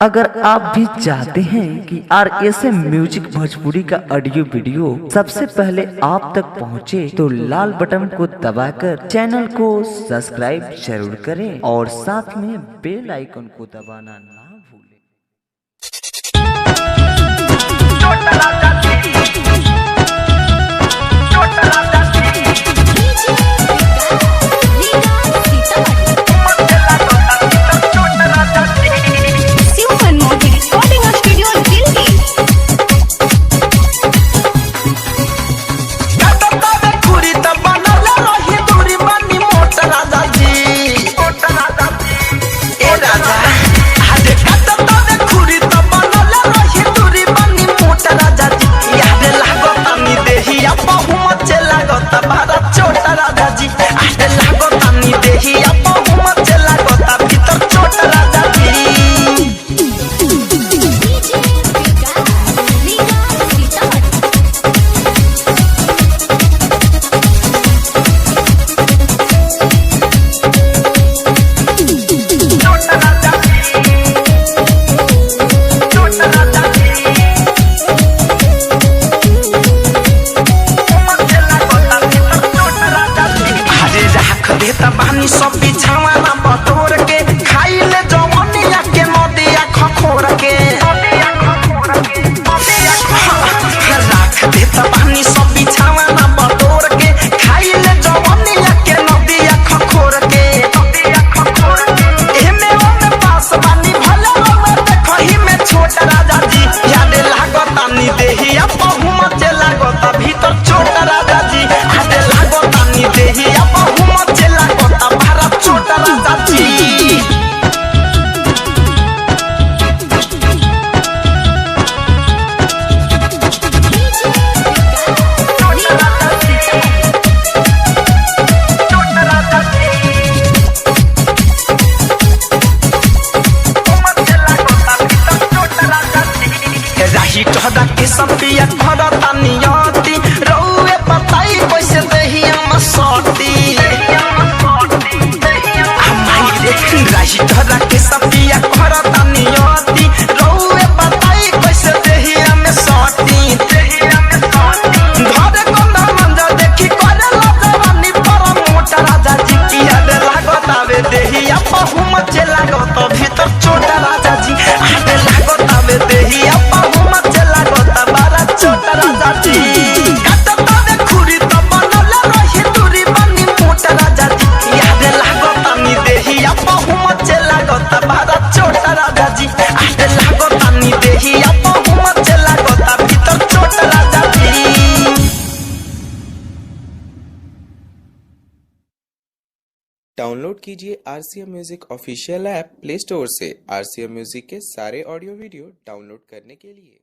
अगर आप भी चाहते हैं कि आर.एस.एम म्यूजिक भोजपुरी का ऑडियो वीडियो सबसे पहले आप तक पहुंचे, तो लाल बटन को दबाकर चैनल को सब्सक्राइब जरूर करें और साथ में बेल आइकन को दबाना ना भूलें। Shiv Manmohan recording studio Delhi. बानी सब बिछावा ना बटोर के खाई ले जवनिया के नदिया खखोर के राख देता बानी सब बिछावा ना बटोर के खाई ले जवनिया के नदिया खखोर के एमे ओमे पास बानी भले ओमे देखही में छोट राजा जी याद लागतानी देहिया बहु मचे लागता भीतर छोट राजा जी याद लागतानी देहिया बहु मचे लागता भारत छोट राजा जी। राही टहदा के सपिया भरता नियति रउए बताई कैसे देहिया मसटी राही टहदा के सपिया भरता नियति रउए बताई कैसे देहिया में सटी धरे कंधा मंजा देखी करे लजवानी पर मोटा राजा जी किया दे लागत आवे देहिया पहु मचे लागत भीतर छोटा राजा जी आदे लागत आवे देहिया पहु मचे लागत बारा छोटा राजा जी काटत आवे खुरी त बनल रही दूरी बनी मोटा राजा जी यादे लागत नी देहिया पहु मचे लागत बारा छोटा राजा जी आदे लागत नी देहिया पहु मचे लागत भीतर छोटा राजा जी। डाउनलोड कीजिए RCM music official app play store से आरसीएम म्यूजिक के सारे ऑडियो वीडियो डाउनलोड करने के लिए।